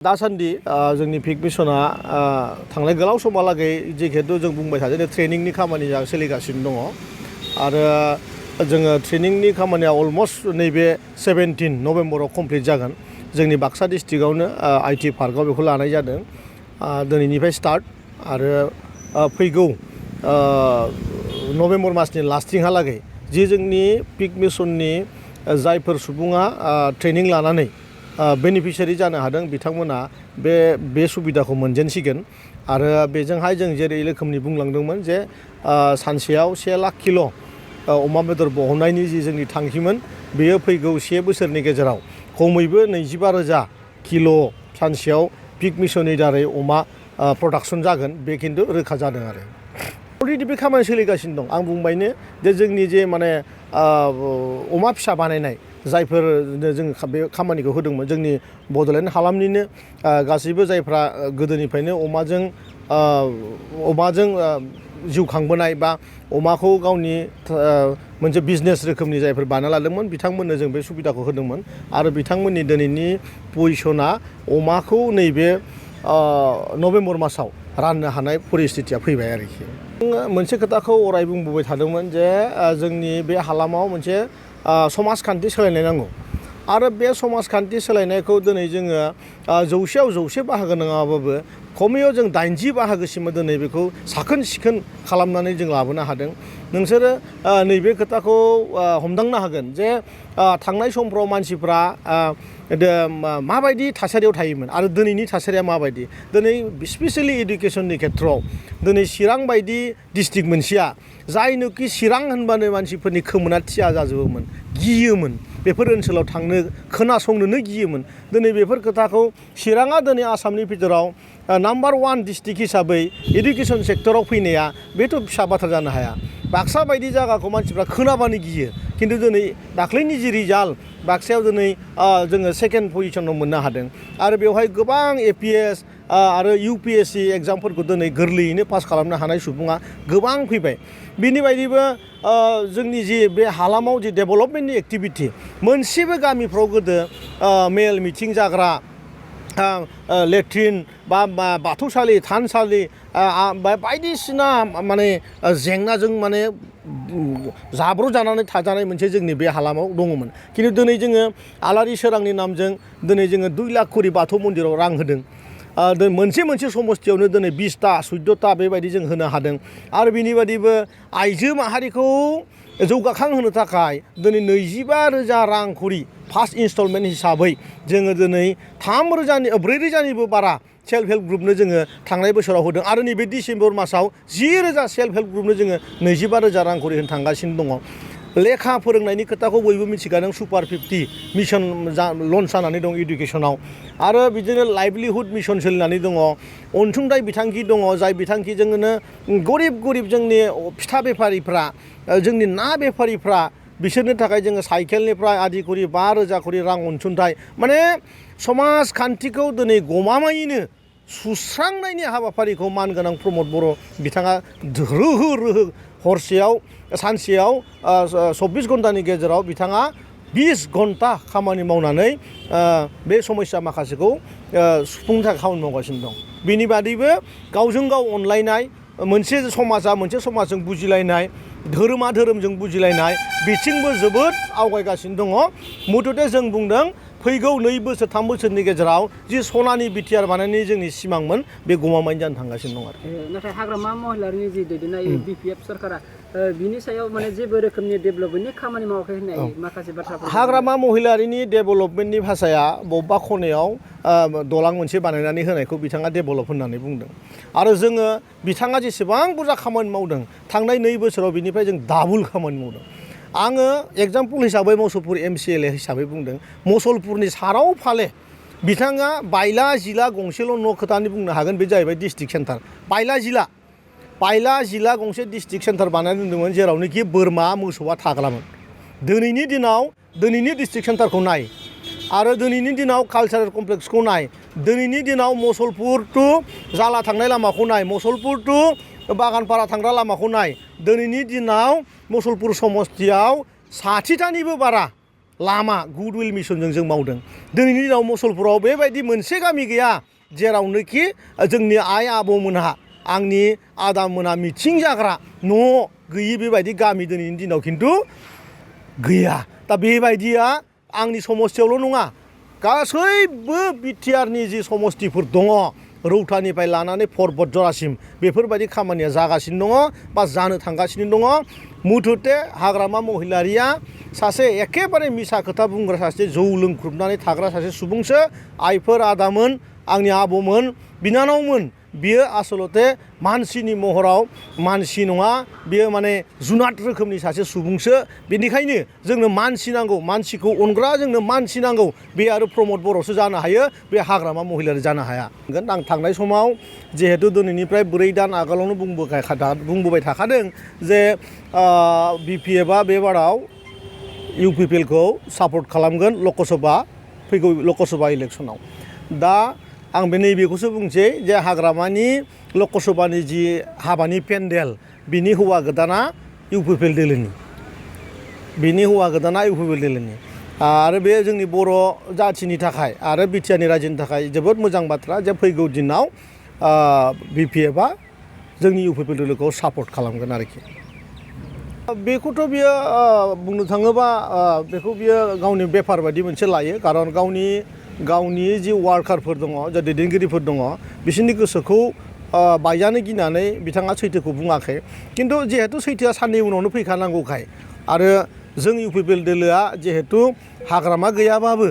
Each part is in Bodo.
दासान्दि जोंनि पिक मिशना थांनाय गोलाव समहालागै जिहेतु जों बुंबाय थादों ट्रेनिंनि खामानिया सोलिगासिनो दङ आरो जोङो ट्रेनिंनि खामानिया अलमस्ट नैबे 17 नभेम्बराव कमप्लिट जागोन जोंनि बाक्सा डिस्ट्रिक्टआवनो आईटी पार्कआव बेखौ लानाय जादों दिनैनिफ्राय स्टार्ट आरो फैगौ नभेम्बर मासनि लास्टिंहालागै जि जोंनि पिक मिशननि जायफोर सुबुङा ट्रेनिं लानानै बेनिफिसियारि जानो हादों बिथांमोना बे सुबिदाखौ मोनजेनसिगोन आरो बेजोंहाय जों जेरै रोखोमनि बुंलांदोंमोन जे सानसेयाव 1 लाख किल' अमा बेदर बहननायनि जि जोंनि थांखिमोन बेयो फैगौ 1 बोसोरनि गेजेराव खमैबो 25,000 किल' सानसेयाव पिक मिशननि दारै अमा प्रडाक्सन जागोन बे खिन्थु रोखा जादों आरो अलरेडि बे खामानि सोलिगासिनो दं आं बुंबायनो जे जोंनि जे माने अमा फिसा बानायनाय जायफोर जों बे खामानिखौ होदोंमोन जोंनि बड'लेण्ड हालामनिनो गासैबो जायफ्रा गोदोनिफ्रायनो अमाजों जिउ खांबोनाय बा अमाखौ गावनि मोनसे बिजनेस रोखोमनि जायफोर बानायना लादोंमोन बिथांमोननो जों बे सुबिदाखौ होदोंमोन आरो बिथांमोननि दिनैनि पजिशना अमाखौ नैबे नभेम्बर मासाव राननो हानाय परिस्थितिया फैबाय आरोखि मोनसे खोथाखौ अराय बुंबोबाय थादोंमोन जे जोंनि बे हालामाव मोनसे समाजखान्थि सोलायनाय नांगौ आरो बे समाजखान्थि सोलायनायखौ दिनै जोङो 100आव 100 बाहागो नङाबाबो खमैयाव जों 80 बाहागोसिम दिनै बेखौ साखोन सिखोन खालामनानै जों लाबोनो हादों नोंसोरो नैबे खोथाखौ हमदांनो हागोन जे थांनाय समफ्राव मानसिफ्रा माबायदि थासारियाव थायोमोन आरो दिनैनि थासारिया माबायदि दिनै स्पेसियेलि एडुकेसननि खेथ्रआव दिनै चिरां बायदि डिस्ट्रिक्ट मोनसेया जायनोखि चिरां होनबानो मानसिफोरनि खोमोना थिया जाजोबोमोन गियोमोन बेफोर ओनसोलाव थांनो खोनासंनोनो गियोमोन दिनै बेफोर खोथाखौ चिराङा दिनै आसामनि भितराव नाम्बार 1 डिस्ट्रिक्ट हिसाबै एडुकेसन सेक्टराव फैनाया बेथ' फिसा बाथ्रा जानो हाया बाक्सा बायदि जायगाखौ मानसिफ्रा खोनाबानो गियो खिन्थु दिनै दाख्लैनि जि रिजाल्ट बाक्सायाव दिनै जोङो 2nd पजिशनाव मोननो हादों आरो बेवहाय गोबां APS आरो UPSC एग्जामफोरखौ दिनै गोरलैयैनो पास खालामनो हानाय सुबुङा गोबां फैबाय बिनि बायदिबो जोंनि जि बे हालामाव जि डेभेलपमेन्टनि एक्टिभिटि मोनसेबो गामिफ्राव गोदो मेल मिटिं जाग्रा लेट्रिन बा बाथौसालि थानसालि बायदिसिना माने जेंनाजों माने जाब्र' जानानै थाजानाय मोनसे जोंनि बे हालामाव दङमोन खिन्थु दिनै जोङो आलारि सोरांनि नामजों दिनै जोङो 2 लाख करि बाथौ मन्दिराव रां होदों मोनसे समस्थियावनो दिनै 20टा 14टा बेबायदि जों होनो हादों आरो बिनि बादिबो आइजो माहारिखौ जौगाखांहोनो थाखाय दिनै 25,000 रां करि फार्स्ट इनस्टलमेन्ट हिसाबै जोङो दिनै 4,000निबो बारा सेल्फ हेल्प ग्रुपनो जोङो थांनाय बोसोराव होदों आरो नैबे डिसेम्बर मासाव 10,000 सेल्फ हेल्प ग्रुपनो जोङो 25,000 रां करि होनो थांगासिनो दङ लेखा फोरोंनायनि खोथाखौ बयबो मिथिखादों सुपार 50 मिशन लन्च जानानै दं इडुकेसनाव आरो बिदिनो लाइभलिहुड मिशन सोलिनानै दङ अनसुंथाइ बिथांखि दङ जाय बिथांखिजोंनो गरिब जोंनि फिथा बेफारिफ्रा जोंनि ना बेफारिफ्रा बिसोरनि थाखाय जोङो साइकेलनिफ्राय आदि करि 5,000 करि रां अनसुंथाइ माने समाजखान्थिखौ दिनै गमामायैनो सुस्रांनायनि हाबाफारिखौ मानगोनां प्रमद बर' बिथाङा रोहो हरसेयाव सानसेयाव 24 घन्टानि गेजेराव बिथाङा 20 घन्टा खामानि मावनानै बे समस्या माखासेखौ सुफुंनो थाखाय खामानि मावगासिनो दं बेनि बादैबो गावजों गाव अनलायनाय मोनसे समाजजों बुजिलायनाय धोरोमा धोरोमजों बुजिलायनाय बिथिंबो जोबोद आवगायगासिनो दङ मुथथे जों बुंदों फैगौ 2 बोसोर 3 बोसोरनि गेजेराव जि सनानि बिटिआर बानायनायनि जोंनि सिमांमोन बे गमामायैनो जानो थांगासिनो दं आरो नाथाय हाग्रामा महिलारिनि जि दैदेननाय BPF सरकारा बिनि सायाव माने जेबो रोखोमनि डेभेलपमेन्टनि खामानि मावाखै होननाय माखासे बाथ्राफोर हाग्रामा महिलारिनि डेभेलपमेन्टनि भाषाया बबेबा खनायाव दलां मोनसे बानायनानै होनायखौ बिथाङा डेभेलप होननानै बुंदों आरो जोङो बिथाङा जेसेबां बुरजा खामानि मावदों थांनाय 2 बोसोराव बिनिफ्राय जों डाबल खामानि मावदों आङो एग्जाम्पल हिसाबै मुसलपुर MCLA हिसाबै बुंदों मुसलपुरनि साराव फाले बिथाङा बायला जिला गंसेल' न' खोथानि बुंनो हागोन बे जाहैबाय डिस्ट्रिक्ट सेन्टार बायला जिला गंसे डिस्ट्रिक्ट सेन्टार बानायना दोनदोंमोन जेरावनोखि बोरमा मोसौआ थाग्रामोन दिनैनि दिनाव दिनैनि डिस्ट्रिक्ट सेन्टारखौ नाय आरो दिनैनि दिनाव कालचारेल कमप्लेक्सखौ नाय दिनैनि दिनाव मुसलपुर टु जाला थांनाय लामाखौ नाय मुसलपुर टु बागानपारा थांग्रा लामाखौ नाय दिनैनि दिनाव मुसलपुर समस्थियाव 60टानिबो बारा लामा गुडविल मिसनजों जों मावदों दिनैनि दिनाव मुसलपुराव बेबायदि मोनसे गामि गैया जेरावनोखि जोंनि आइ आबौमोनहा आंनि आदामोनहा मिथिं जाग्रा न' गैयि बेबायदि गामि दिनैनि दिनाव खिन्थु गैया दा बेबायदिया आंनि समस्तियावल' नङा गासैबो बिटिआरनि जि समस्तिफोर दङ रौतानिफ्राय लानानै परबतजरासिम बेफोरबायदि खामानिया जागासिनो दङ बा जानो थांगासिनो दङ मुथुते हाग्रामा महिलारिया सासे एखेबारे मिसा खोथा बुंग्रा सासे जौ लोंख्रुबनानै थाग्रा सासे सुबुंसो आइफोर आदामोन आंनि आबौमोन बिनानावमोन बियो आसलते मानसिनि महराव मानसि नङा बियो माने जुनाद रोखोमनि सासे सुबुंसो बेनिखायनो जोंनो मानसि नांगौ मानसिखौ अनग्रा जोंनो मानसि नांगौ बे आरो प्रमद बर'सो जानो हायो बे हाग्रामा महिलारि जानो हाया आं थांनाय समाव जिहेतु दिनैनिफ्राय 4 दान आगोलावनो बुंबोबाय थाखादों जे बिपिएफआ बे बाराव इउपिपिएलखौ सापर्ट खालामगोन लकसभा फैगौ लकसभा इलेक्सनाव दा आं बे नैबेखौसो बुंसै जे हाग्रामानि लकसभानि जि हाबानि पेन्डेल बिनि हौवा गोदाना इउपिपिएल दोलोनि आरो बे जोंनि बर' जाथिनि थाखाय आरो बिटिआरनि रायजोनि थाखाय जोबोद मोजां बाथ्रा जे फैगौ दिनाव बिपिएफआ जोंनि इउपिपिएल दोलोखौ सापर्ट खालामगोन आरोखि बेखौथ' बियो बुंनो थाङोबा बेखौ बियो गावनि बेफार बायदि मोनसे लायो खारन गावनि जि वार्कारफोर दङ जा दैदेनगिरिफोर दङ बिसोरनि गोसोखौ बायजानो गिनानै बिथाङा सैथोखौ बुङाखै खिन्थु जिहेतु सैथोआ साननै उनावनो फैखानांगौखाय आरो जों इउपिपिएल दोलोआ जिहेतु हाग्रामा गैयाबाबो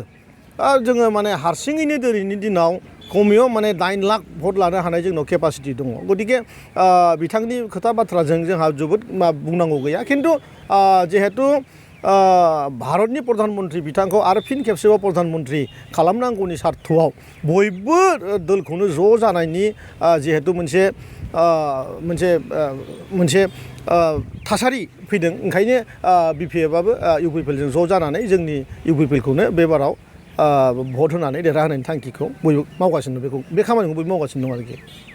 जोङो माने हारसिङैनो दिनैनि दिनाव खमियाव माने 9 लाख भट लानो हानाय जोंनाव केपासिटि दङ गतिके बिथांनि खोथा बाथ्राजों जोंहा जोबोद बुंनांगौ गैया खिन्थु जिहेतु भारतनि प्रधानमन्त्रि बिथांखौ आरो फिन खेबसेबाव प्रधानमन्त्रि खालामनांगौनि सार्थआव बयबो दलखौनो ज' जानायनि जिहेतु मोनसे थासारि फैदों ओंखायनो बिपिएफआबो इउपिपिएलजों ज' जानानै जोंनि इउपिपिएलखौनो बे बाराव भट होनानै देरहाहोनायनि थांखिखौ बयबो मावगासिनो बे खामानिखौ बयबो मावगासिनो दं आरोखि